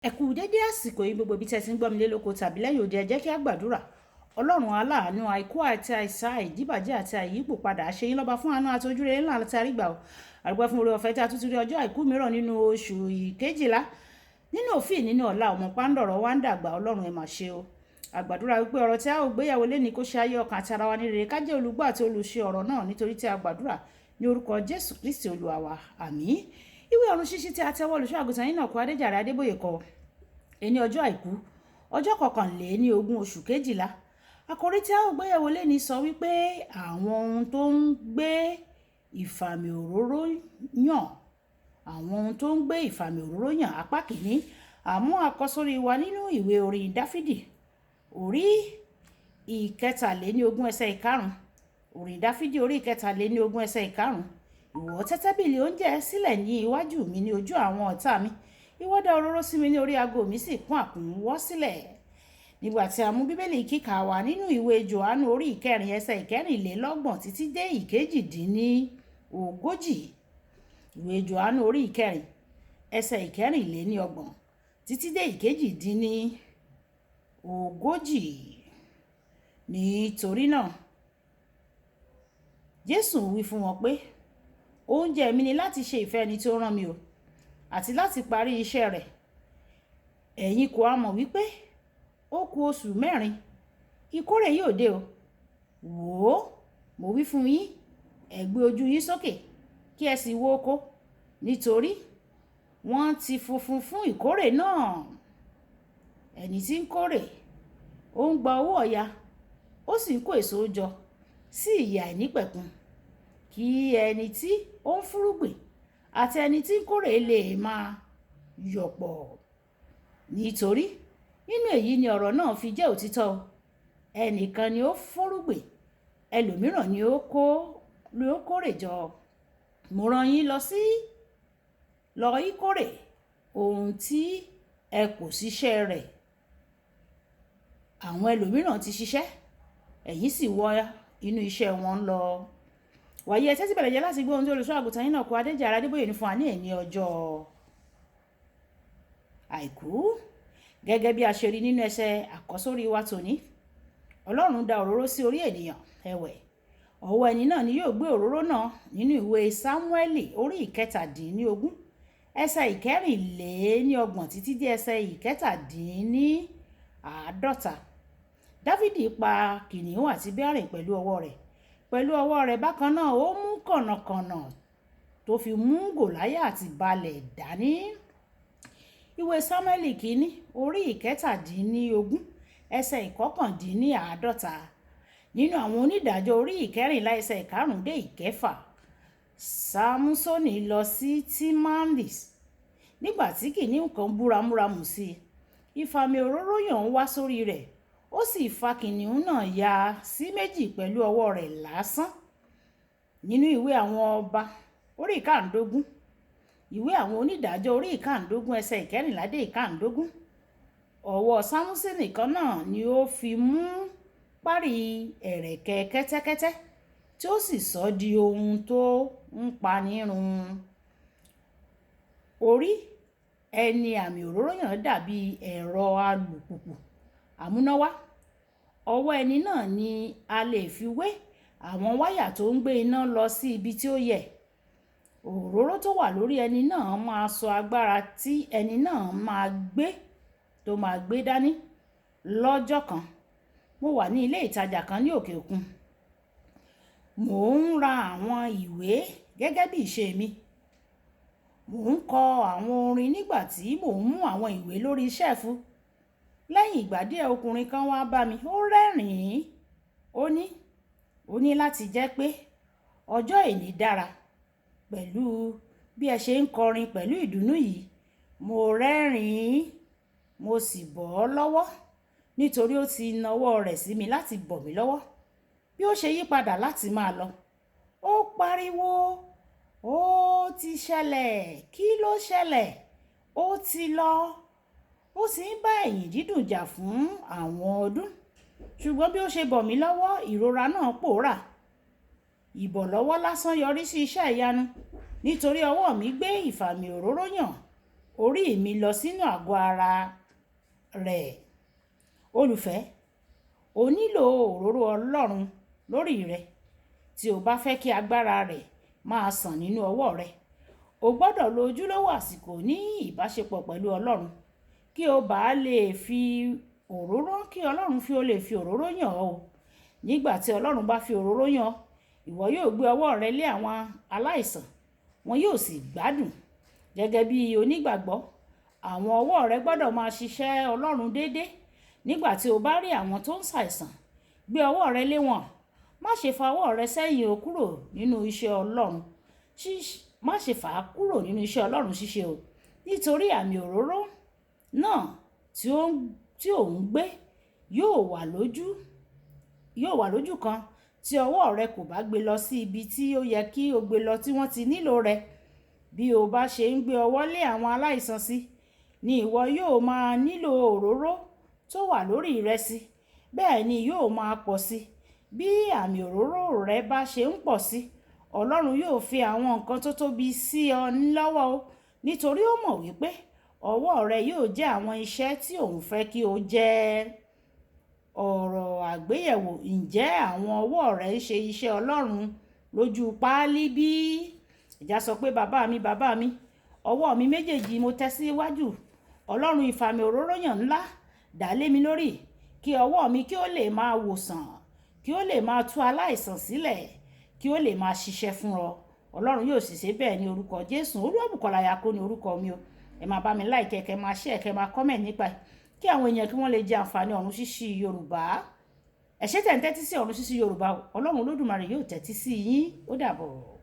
Ẹ kú dédé àsìkò yìí gbogbo ibi tí ẹ ti ń gbọ́ mi lé lóko tàbí lẹ́yìn odi, ẹ jẹ́ kí a gbàdúrà. Ọlọ́run aláàánú, àìkú àti àìsà, ìdíbàjẹ́ àti àìyípò padà, ṣe yín lọ́ba fún àánú àti ojúrere ńlá àti àrígbà o. Àdúpẹ́ fún oore ọ̀fẹ́ tí a tún ti rí ọjọ́ àìkú mìíràn nínú oṣù kejìlá. Nínú òfin nínú ọ̀la ọmọ pàǹdọ̀rọ̀ wa ń dàgbà, Ọlọ́run ẹ mà ṣe o. Àgbàdúrà wípé ọ̀rọ̀ tí a ó gbéyàwó lénìí kó ṣe ayé ọkàn àti ara wa ní rere, ká jẹ́ olùgbọ́ àti olùṣe ọ̀rọ̀ náà, nítorí tí a gbàdúrà ní orúkọ Jésù Kristi Olúwa wa. Àmín. Ìwé ọ̀run ṣíṣí tí a tẹ́wọ́ olùṣọ́ àgùntàn yín náà kó Adéjàre Adébóyè kọ. Ẹni ọjọ́ àìkú, ọjọ́ 21 oṣù kejìlá. Àkòrí tí a ó gbéyẹ̀wò lénìí sọ wípé àwọn ohun tó ń gbé ìfàmì òróró yàn. Àwọn ohun tó ń gbé ìfàmì òróró yàn, apá kìíní. Àmú àkọ́sórí wa nínú ìwé orin Dáfídì, orí 23 ẹsẹ̀ 5. Orin Dáfídì orí 23 ẹsẹ̀ 5. Ìwọ tẹ́ tábìlì oúnjẹ sílẹ̀ ní iwájú mi ní ojú àwọn ọ̀tá mi. Ìwọ dà òróró sí mi ní orí, ago mi sì kún àkúnwọ́ sílẹ̀. Nígbà tí a mú Bíbélì kíkà wá nínú ìwé Jòhánù orí 4 ẹsẹ̀ 24 títí dé 38. Ìwé Jòhánù orí 4 ẹsẹ̀ 24 títí dé 38. Nítorí náà, Jésù wí fún wọn pé, oúnjẹ mi ni láti ṣe ìfẹ́ ẹni tí ó rán mi o, àti láti parí iṣẹ́ rẹ̀. Ẹ̀yin kò ha mọ̀ wípé ó kù oṣù 4, ìkórè yóò dé o. Wò ó, mo wí fún yín, ẹ gbé ojú yín sókè kí ẹ sì wo oko, nítorí wọ́n ti funfun fún ìkórè náà. Ẹni tí ń kórè, ó ń gba owó ọ̀yà, ó sì ń kó èso jọ sí ìyè àìnípẹ̀kun, kí ẹni tí ó ń fúnrúgbìn àti ẹni tí ń kórè lè máa yọ̀pọ̀. Nítorí nínú èyí ni ọ̀rọ̀ náà fi jẹ́ òtítọ́. Ẹnìkan ni ó fúnrúgbìn, ẹlòmíràn ni ó kórè jọ. Mo rán yín lọ ìkórè ohun tí ẹ kò ṣiṣẹ́ rẹ̀. Àwọn ẹlòmíràn ti ṣiṣẹ́, ẹ̀yin sì wọ inú iṣẹ́ wọn lọ. Wàyí ẹ tẹ́tí bẹ̀rẹ̀ jẹ́ láti gbọ́ ohun tí olùṣọ́ àgùntàn yín náà kó Adéjàre Adébóyè ní fún wa ní ẹ̀ní ọjọ́ àìkú. Gẹ́gẹ́ bí a ṣe rí nínú ẹsẹ̀ àkọ́sórí wa tòní, Ọlọ́run da òróró sí orí ènìyàn ẹ̀wẹ̀. Ọwọ́ ẹni náà ni yóò gbé òróró náà nínú ìwé Sámúẹ́lì orí 17 ẹsẹ̀ 34 títí dé ẹsẹ̀ 47. Dáfídì pa kìnìún àti bẹ́rìn pẹ̀lú ọwọ́ rẹ̀. Pẹ̀lú ọwọ́ rẹ̀ bákan náà ó mú kànnàkànnà tó fi mú Gòláyátì balẹ̀ dání. Ìwé Sámúẹ́lì kìíní orí 17 ẹsẹ̀ 49. Nínú àwọn onídàájọ́ orí 14 ẹsẹ̀ 5 dé 6. Sámúsónì lọ sí Tímánì nígbà tí kìnìún kan bú ramúramù sí i. Ìfàmì òróró yàn wá sórí rẹ̀, ó sì fa kìnìún náà ya sí méjì pẹ̀lú ọwọ́ rẹ̀ lásán. Nínú ìwé àwọn ọba orí 15, ìwé àwọn onídàájọ́ orí 15 ẹsẹ̀ 14 dé 15. Ọwọ́ Sámúsónì kan náà ni ó fi mú parí ẹ̀rẹ̀kẹ́ kẹ́tẹ́kẹ́tẹ́ tí ó sì sọ di ohun tó ń pani run. Orí ẹni àmì òróró yàn dàbí ẹ̀rọ alùpùpù àmúnáwá. Ọwọ́ ẹni náà ni a lè fi wé àwọn wáyà tó ń gbé iná lọ sí ibi tí ó yẹ. Òróró tó wà lórí ẹni náà máa sọ agbára tí ẹni náà máa gbé tó máa gbé dání. Lọ́jọ́ kan, mo wà ní ilé ìtajà kan ní òkè òkun. Mò ń ra àwọn ìwé gẹ́gẹ́ bí ìṣe mi. Mò ń kọ àwọn orin nígbà tí mò ń mú àwọn ìwé lórí ṣẹ́ẹ̀fù. Lẹ́yìn ìgbà díẹ̀, ọkùnrin kan wá bá mi, ó rẹ́rìn-ín. Ó ní láti jẹ́ pé ọjọ́ èní dára pẹ̀lú bí ẹ ṣe ń kọrin pẹ̀lú ìdùnnú yìí. Mo rẹ́rìn-ín, mo sì bọ̀ ọ́ lọ́wọ́ nítorí ó ti nawọ́ rẹ̀ sí mi láti bọ̀ mí lọ́wọ́. Bí ó ṣe yípadà láti máa lọ, ó pariwo, ó ti ṣẹlẹ̀, kí ló ṣẹlẹ̀? Ó ti lọ. Ó sì ń bá ẹ̀yìn dídùn jà fún àwọn ọdún. Ṣùgbọ́n bí ó ṣe bọ̀ mí lọ́wọ́, ìrora náà pòórá. Ìbọ̀lọ́wọ́ lásán yọrí sí iṣẹ́ ìyanu, nítorí ọwọ́ mi gbé ìfàmì òróró yàn, orí mi lọ sínú àgọ́ ara rẹ̀. Olùfẹ́, o nílò òróró Ọlọ́run lórí rẹ tí o bá fẹ́ kí agbára rẹ̀ máa sàn nínú ọwọ́ rẹ. O gbọ́dọ̀ lo ojúlówó àsìkò ní ìbáṣepọ̀ pẹ̀lú Ọlọ́run kí o bá lè fi òróró, kí Ọlọ́run fi ó lè fi òróró yàn ọ́ o. Nígbà tí Ọlọ́run bá fi òróró yàn ọ́, ìwọ yóò gbé ọwọ́ rẹ lé àwọn aláìsàn, wọn yóò sì gbádùn. Gẹ́gẹ́ bí onígbàgbọ́, àwọn ọwọ́ rẹ gbọ́dọ̀ máa ṣiṣẹ́ Ọlọ́run déédé. Nígbà tí o bá rí àwọn tó ń ṣàìsàn, gbé ọwọ́ rẹ lé wọn. Má ṣe fa ọwọ́ rẹ sẹ́yìn o kúrò nínú iṣẹ́ Ọlọ́run. Má ṣe fà á kúrò nínú iṣẹ́ Ọlọ́run ṣíṣe o. Nítorí àmì òróró náà tí ò ń gbé yóò wà lójú kan tí ọwọ́ rẹ kò bá gbé lọ sí ibi tí ó yẹ kí o gbé lọ tí wọ́n ti nílò rẹ̀. Bí o bá ṣe ń gbé ọwọ́ lé àwọn aláìsàn sí, ni ìwọ yóò máa nílò òróró tó wà lórí rẹ sí. Bẹ́ẹ̀ ni yóò máa pọ̀ sí. Bí àmì òróró rẹ bá ṣe ń pọ̀ sí, Ọlọ́run yóò fi àwọn nǹkan tó tóbi sí ọ lọ́wọ́ o. Nítorí ó mọ̀ wípé ọwọ́ rẹ yóò jẹ́ àwọn iṣẹ́ tí òun fẹ́ kí o jẹ́. Ọ̀rọ̀ àgbéyẹ̀wò: ǹjẹ́ àwọn ọwọ́ rẹ ń ṣe iṣẹ́ Ọlọ́run lójú páálí bí? Ìjà sọ pé bàbá mi, bàbá mi, ọwọ́ mi méjèèjì mo tẹ́ síwájú. Ọlọ́run ìfàmì òróró yàn ńlá dà lé mi lórí kí ọwọ́ mi kí ó lè máa wòsàn, kí ó lè máa tú aláìsàn sílẹ̀, kí ó lè máa ṣiṣẹ́ fún ọ. Ọlọ́run yóò sì ṣe bẹ́ẹ̀ ní orúkọ Jésù. Olúwabùkọ́lá Ayako ní orúkọ mi o. Ẹ máa bá mi like, kẹ́ máa share, kẹ́ máa comment nípa ẹ̀ kí àwọn èèyàn kí wọ́n lè jẹ àǹfààní Ọ̀run Ṣíṣí Yorùbá. Ẹ ṣé tẹ̀ ń tẹ́tí sí Ọ̀run Ṣíṣí Yorùbá. Ọlọ́run Olódùmarè yóò tẹ́tí sí yín. Ó dàbọ̀.